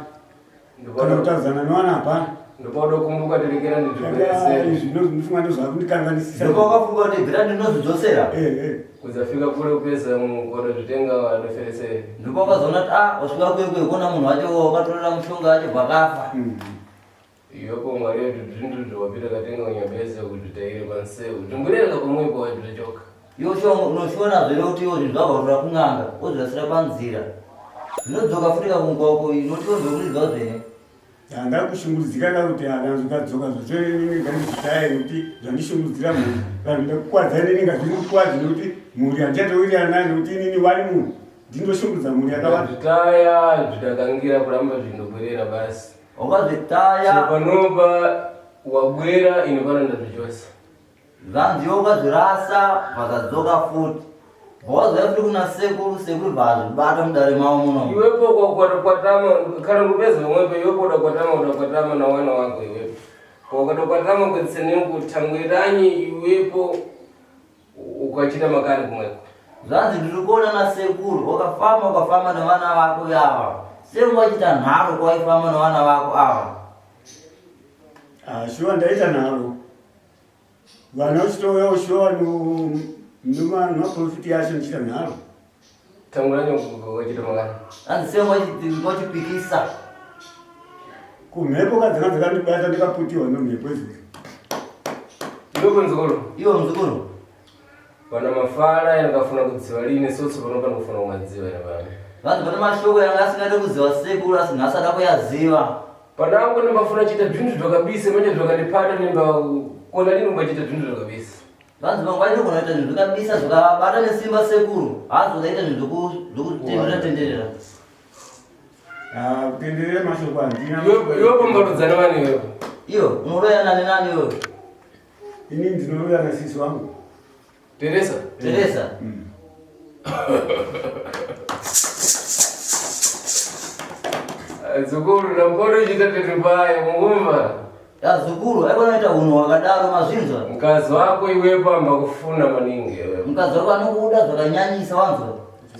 Kana kutaudzana newana hapana. Ndopauda kumbuka tirekera ndizvibwerezere. Izvi ndinofunga ndozvakundikanganisisa. Ndopaukafunga kuti bvira ndinozvidzosera. Eh eh. Kuzafika kure kupeza mukono zvitenga vanoferesere. Ndopaukazoona kuti ah wasvika kuye kuye kuona munhu wacho wakatorera mushonga wacho bvakafa. Iyopo mwari wedu zvintu zvawapita katenga unyabeze kuzvitaire panseu. Timbwerereka pamwepo wazvichoka. Iwe unoshona zvere kuti iwe zvinhu zvabva kutora kun'anga wozvirasira panzira. Zvinodzoka futi kakungwako inotiwo ndokuridza zvene. Ndakushungurudzika ka kuti akadzoka zvotoinini ngandizvitaye nekuti zvandishungurudzira mhuri vanhu ndakukwadza inini ngazvindikwadze nekuti mhuri handichatowirirana nayo nekuti inini wani munhu ndindoshungurudza mhuri yakawanda. Zvitaya zvidakangira kuramba zvindobwerera basi. Wakazvitaya. Panopa wabwera ini pano ndazvichosa. Zvanzi iwe ukazvirasa vakadzoka futi. Wazouya futi kuna sekuru, sekuru vazvibata mudare mavo muno. Iwepo kwatama kana kupedza umwepo iwepo udakwatama udakwatama na wana wako iwepo. Wakatokwatama kwetsenengu tangweranyi iwepo ukachita makani kumweko. Zvanzi ndiri kuona nasekuru wakafamba ukafamba nevana vako ava. Sei wachita nharo kwaifamba nevana vako ava? Ah, shuwa ndaita nharo. Vana uchitouya ushuwa nemaprofiti yacho ndichita nharo. Tangweranyi ukachita makani. Hanzi sei wachipikisa? Kumhepo kadzanga dzakandibata ndikaputirwa nomhepo idzodzo. Iwepo mzukuru. Iwe mzukuru. Pana mafara yanakafuna kudziva line sotso pano panofuna kumadziva ine pano. Vanhu vane mashoko yanga asingade kuziva sekuru asi nhasi ada kuyaziva. Panangu ndimbafuna chita zvinhu zvakabisa manje zvakandipata ndimba kona lini ungachita zvinhu zvakabisa. Vanhu vamwe vainogona kuita zvinhu zvakabisa zvakabata nesimba sekuru haazodaita zvinhu zvokutenderera tenderera. Ah, kutenderera mashoko handina. Iwe pambarudzana vani iwewe. Iyo unoroya nani nani iwewe. Ini ndinoroya nasisi wangu. Teresa. Teresa. Zukuru ndambona uchita tete mungumva. Ya zukuru aikona kuita unhu hwakadaro mazvinzwa. Mukadzi wako iwe pamba kufuna maningi iwe. Mukadzi wako anokuda zvakanyanyisa wanzwa.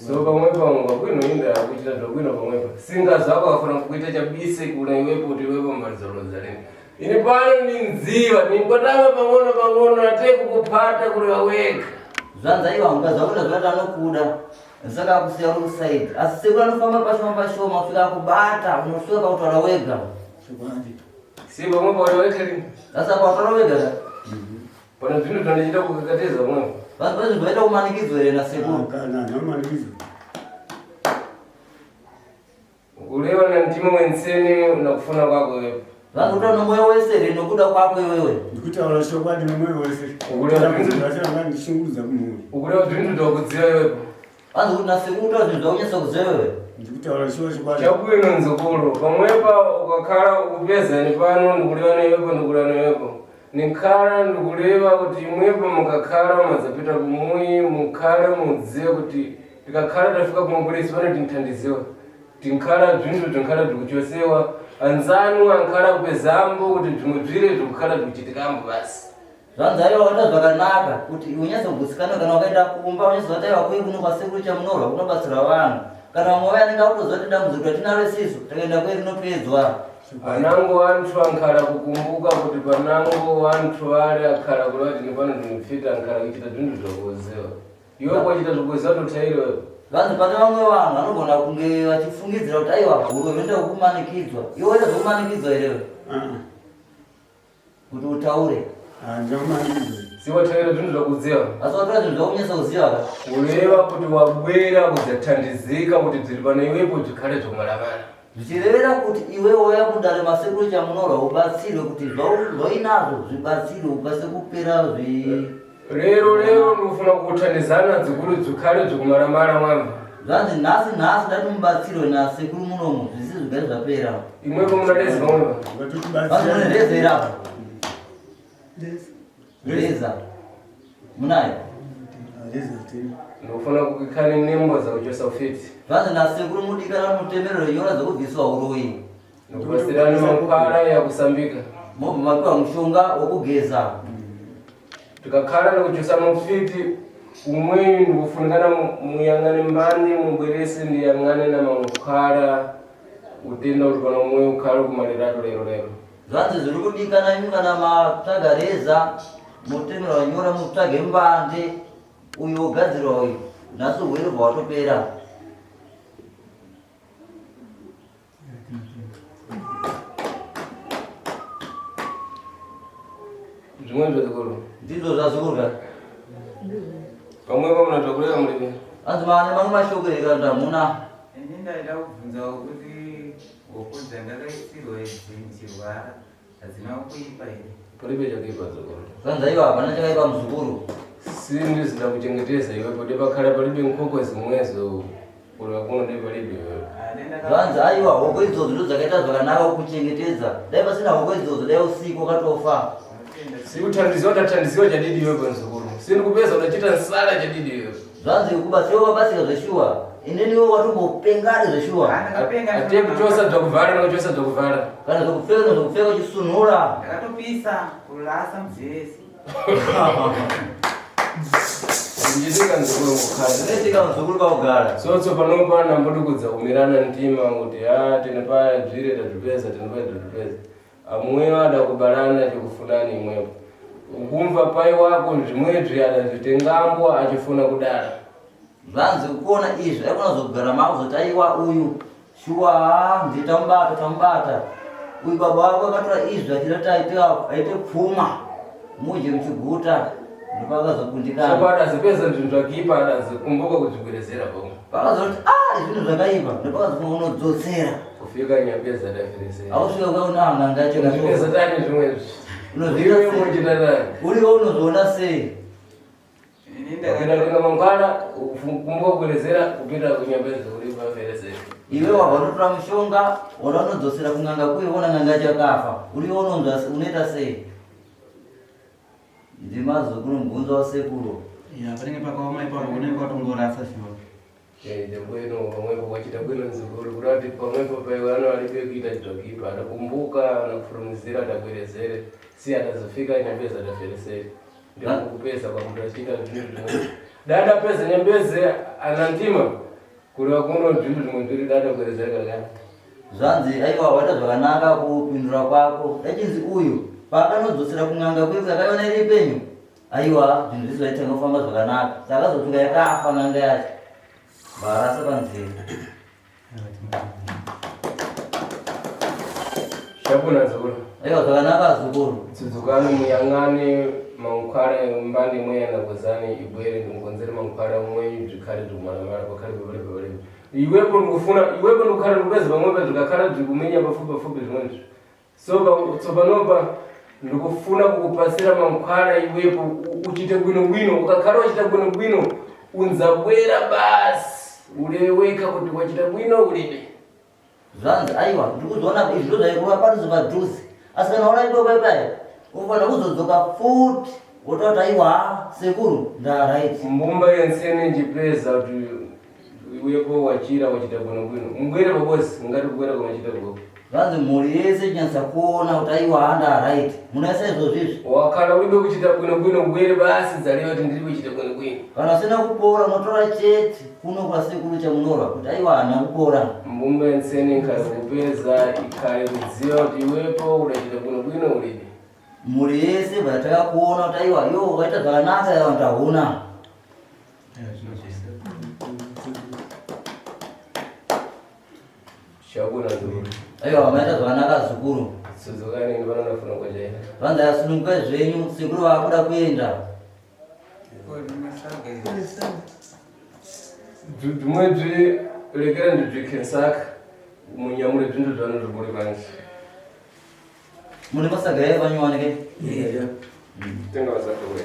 So pamwepo ngakwino inda kuchita zvakwino pamwepo. Singa zvako akafana kuita chabise kuna iwepo kuti iwepo mbaridzolodza lini. Ini pano ndinziva ndinkwatama pang'ono pang'ono ate kukupata kureva wega. Zvanza iwa mukadzi wako ndazvati anokuda. Saka akusiya uri kusaidi. Asi sekuru anofamba pashoma pashoma kusvika akubata unosvika pakutaura wega. Si pamwe pauri wega lini. Asi apa wataura wega ka? Pana zvinhu zvandichita kukakateza pamwepo. Vanhu pane zvinhu zvaita kumanikidzwa here nasekuru? Kana namanikidzo. Kureva na mtima wensene nakufuna kwako iwepo. Vanhu kutaura nomwoyo wese here nokuda kwako iwewe? Ndikutaura chokwadi nomwoyo wese. Ukureva ndishungurudza kumhuri. Ukureva zvinhu zvakudziva iwepo. Vanhu kuti nasekuru kutaura zvinhu zvakunyatsa kuziva iwewe. Ndikutaura shuwa chokwadi. Chakwino nzukuru pamwepa ukakhala ukupezani pano ndikuleva newepo ndikuleva newepo. Nikhala ndikuleva kuti imwepo mukakhala madzapita kumuyi mukhale mudziwe kuti tikakhala tafika kumapulisi pano tinthandiziwa. Tinkhala zvinhu tinkhala zvikuchosewa anzanu ankhala kupezambo kuti zvimwe zvire zvikukhala zvikuchitikambo basi. Zvanzi aiwa waita zvakanaka kuti unyatso kugutsikana kana wakaenda kumba unyatso kuti aiwa kuyi kuno kwasekuru chamunorwa kunobatsira vanhu. Kana vamwe vaya anenge akutoziva kuti dambudziko ratinaro isisu takaenda kuye rinopedzwa. Panango vantu ankhala kukumbuka kuti panango vantu vale akhala kureva kuti pano ndinopfita ankhala kuchita zvinhu zvakuziva. Iwe kwachita zvokuziva totaire wewe. Vanzi pane vamwe vanhu vanogona kunge vachifungidzira kuti aiwa huro inoita kumanikidzwa. Iwe waita zvekumanikidzwa here wewe? Kuti utaure. Handina kumanikidzwa. Siwatevera zvinhu zvakuziva. Asi watora zvinhu zvakunyatsa kuziva ka? Kureva kuti wabwera kudzathandizika kuti bziri pano iwepo zvikhale zvokumalamala. Zvichirevera kuti iwe wauya kudare masekuru Chamunorwa ubatsirwe kuti zvainazvo zvibatsirwe ukasike kupera zvi Lero lero ndikufuna kuthandizana dzikuru dzikhale dzikumalamala mwamva. Zvanzi nhasi nhasi ndati mubatsirwe nasekuru munomu zvisi zvigare zvapera. Imwepo munalezi pamwepa. Vanzi mune reza here apo? Reza. Munayo? Ndikufuna kukikhani nembo zakuchosa ufiti. Zvanzi nasekuru mudikana mutemerero nyora dzekubviswa uroyi. Ndikubasirani mankwara yakusambika. Mobva mapiwa mushonga wokugeza. Tikakhala nekuchosa mufiti umweni ndikufunikana muyang'ane mbani mubwerese ndiyang'ane na mankhwala utenda uri pano umwe ukhale kumaliratu lero lero. Zvanzi zviri kudikana imi kana matsvaga reza motemerwa nyora mutsvage mbande uyu wogadzirwa uyu nhasi urwere bva watopera. Zvimwe zvazikuru. Ndizvo zvazikuru ka? Pamwe pamuna zvakureva muripi? Hanzi maane mamwe mashoko here kana kuti hamuna? Ini ndaida kubvunzawo kuti huku dzandakaisirwa idzi ndichirwara hadzina kuipa here? Paribe chakaipa zukuru. Zvanzi aiwa hapana chakaipa muzukuru. Sindi zida iwepo depakhala palibe nkhokwe zimwezo kureva kuno de palibe iwepo. Zvanzi aiwa hoko idzodzo ndo dzakaita zvakanaka kukuchengetedza. Dai pasina hoko idzodzo dai usiku wakatofa. Sikuthandiziwa tathandiziwa chadidi iwepo mzukuru. Sindikupeza udachita nsala chadidi iwepo. Zvanzi kubatsira wabatsira zveshuwa. Inini iwe watombopengari zveshuwa. Atiye kuchosa zvakuvhara nekuchosa zvakuvhara. Kana zvokupfeka nezvokupfeka uchisunhura. Ndakatopisa kurasa mudziyo yese. Ndichitika mzukuru kukhala. Zvinoitika muzukuru pakugara. So tsopano pana mbudikudza kumirana mtima kuti ha tinopa dzvire tatipeza tinopa tatipeza. Amweyo ada kubalana chikufunani imwepo. Ukumva pai wako zvimwezvi adazvitengambwa achifuna kudara. Zvanzi kuona izvi aikona kuzogara mako zoti aiwa uyu shuwa ndiye tamubata tamubata uyu baba wako akatora izvi achida kuti aite aite pfuma mudye muchiguta ndopakazokundikana. Saka adazipeza zvinhu zvakipa adazikumbuka kuzvigwerezera pamwe. Pakazoti ah zvinhu zvakaipa ndopakazofunga unodzosera. Kufika nyapeza adaferesera. Ausvika ukaona nganga yacho Zvipeza tani zvimwezvi. Unozviita Iwe sei? muchita tani. Uriwe unozoona sei? Ini Kupinda kutenga mangwana, kumbuka kugwerezera, kupinda kunyapeza uri paferesera. Iwe wabva unotora mushonga wona unodzosera kun'anga kuye wona n'anga yacho yakafa uriwe unonzwa unoita sei? Ndimazukuru mubvunzo wasekuru. Ya, panenge pakaoma ipapo unenge watongorasa shuwa. Bwino pamwepo wachita bwino mzukuru kurati pamwepo paiwe ano alibe kuita zvakipa adakumbuka anakufurumizira adagwerezere si adazofika nyambeze adaferesere ndikukupeza kwamuntu achiita zvinhu zvimwe dada peza nyambeze ana ndima kureva kuno zvinhu zvimwe zviri dada gwerezere kakana Zvanzi aiwa waita zvakanaka kupindura kwako. Dachinzi uyu paakanodzosera kun'anga kuye akaiona iri penyu aiwa zvinhu zvese zvaitanga kufamba zvakanaka. Saka akazosvika yakafa n'anga yacho varasa panzira. Shabuna zukuru. Aiwa zvakanaka zukuru. Tsudzukani muyang'ane mankwara mbande mweyana kuzani ibwere ndimukonzere mankwara mwenyu zvikhale zvikumalamala pakhale pavale pavale iwepo ndikufuna iwepo ndikukhala ndikupeza pamwepa zvikakhala zvikumenya pafupi pafupi zvimweni so tsopanopa ndikufuna kukupasira mankwara iwepo uchite bwino bwino ukakhala wachita bwino bwino unzabwera basi uleweka kuti wachita bwino ulibe. Zvanzi aiwa ndikuzoona izvi ndo zvaikurwa padhuze padhuze asi kana waraitwa paipai unofanira kuzodzoka futi wotaura kuti aiwa sekuru ndaraiti. Mbumba yensene njipeza kuti iwepo wachira wachita bwino bwino mubwere pabosi ngati kubwera kwamachita bwino. Zvanzi mhuri yese ichinyatsa kuona kuti aiwa ndaraiti munaisa izvozvo izvi. Wakhala ulibe kuchita bwino bwino ubwere basi dzaliwa kuti ndiri kuchita bwino bwino. Kana usina kupora unotora chete kuno kwasekuru Chamunorwa kuti aiwa haana kupora. Mbumba yensene ikhale kupeza ikhale kudziwa kuti iwepo udachita bwino bwino ulibe. Mhuri yese vataka kuona kuti aiwa yo waita zvakanaka yavanhu taona. Shabuna zukuru. Aiwa maita zvakanaka zukuru. Sudzukani ndipano ndafuna kujaira. Vanzi asunungukai zvenyu sekuru vakuda kuenda. Bvimwe byi lekera ndi byi khensaka munyamule bzinthu zvanu zviburi panji. Mune masaga here panyowani ke? Tenga masaga we.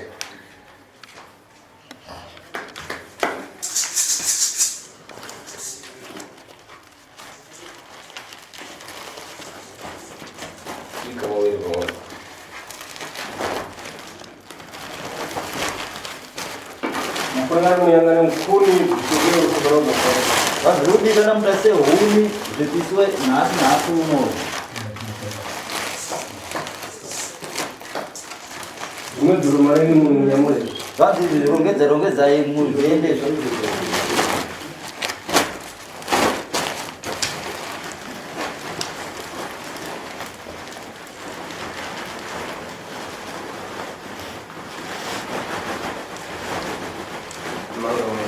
Ika mawiri pamwe. Mukona muyangana mukuni kuchokera kuchokera Vazvirikudikana muda sehuni zvipisiwe nhasi nhasi uno. Zvimwe dzoro mari munyamure. Vanzi rongedza rongedzai muzviende izvo. Manga mwe.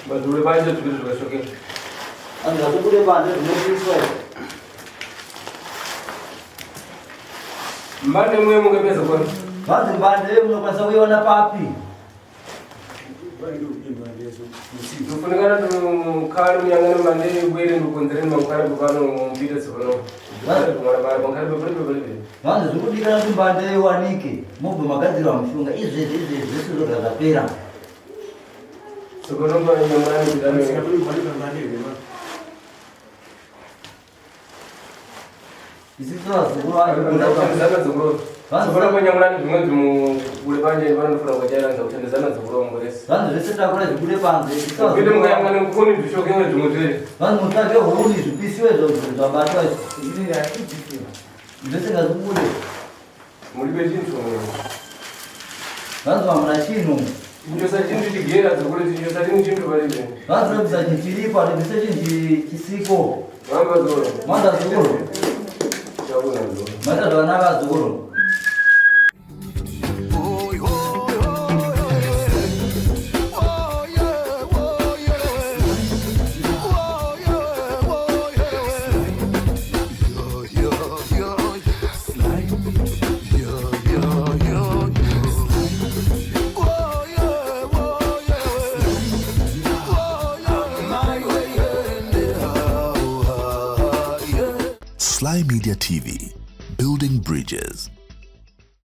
Madhure panje zviri zvakashokera. Vanhu ngazvibude panze zvinopiswa izvi. Mbande mwe mungapedza kwani? Vanzi mbande munokwanisa kuiona papi? Ndofunikana mukari muyangana mande bwere ndokonzereni mangukari pano mupite tsopano. Mangukari pano pano. Vanzi zvirikudikana kuti mbande iwanike mobva magadzirwa mushonga izvezvi izvezvi zvese zvoga zvapera. Tsopano pano nyamani kudano. Isusu vazukuru vacho Kutandizana dzokuro. Tsopano pano nyamani zvimwe zvimubule panje panofuna kuchaira kutandizana dzokuro muresi. Vanzi zvese takura zvibude panze. Isusu Kuite vazukuru mukayangana mukuni zvishokewe zvimwe zviri. Vanzi mutsvage huni zvipisiwe izvozvo zvabatwa izvi. Zvese ngazvibude. Mulibe chinthu mwe. Vanzi hamuna chinhu. Chinjosa chinthu chigera dzokuro chinjosa chimwe chinthu palibe. Vanzi rebvisa chinhu chiripo hatibvise chinhu chisiko. Mamba dzoro. Mwanza zukuru. Chabuna dzoro. Maita zvakanaka zukuru. Sly Media TV, building bridges.